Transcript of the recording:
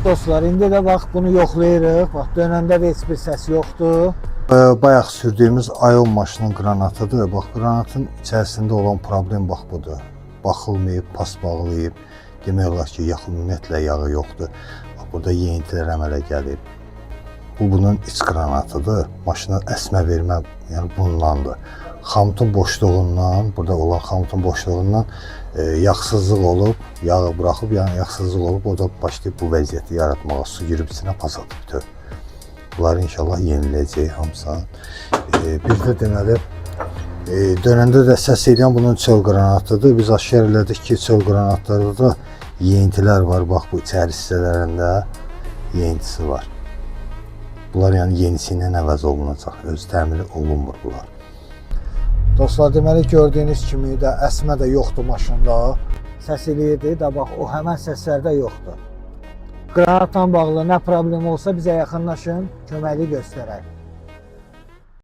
Dostlar, indi də bax bunu yoxlayırıq. Bax dönəndə də heç bir səs yoxdur. Bayaq sürdüyümüz Ion maşının qranatıdır. Bax qranatın içərisində olan problem bax budur. Baxılmayıb, pas bağlayıb. Demək olar ki, yax ümumiyyətlə yağı yoxdur. Bax burada yeyintilər əmələ gəlib. Bu bunun iç qranatıdır. Maşına əsmə vermə, yəni bundandır. Xamutun boşluğundan, burada olan xamutun boşluğundan yağsızlıq olub, yağı buraxıb, yəni yağsızlıq olub, o da başlayıb bu vəziyyəti yaratmağa, su girib içinə pas atıb bütöv. Bunlar inşallah yeniləcək hamısını. Bir də deməli dönəndə də səs edən bunun çöl qranatıdır. Biz aşkar elədik ki, çöl qranatlarda da yeyintilər var. Bax bu içəri hissələrində yeyintisi var. Bunlar yəni yenisi ilə əvəz olunacaq. Öz təmiri olunmur bunlar. Dostlar, deməli gördüyünüz kimi də əsmə də yoxdur maşında. Səs eləyirdi də bax o həmən səslərdə yoxdur. Qranatla bağlı nə problem olsa bizə yaxınlaşın, köməklik göstərək.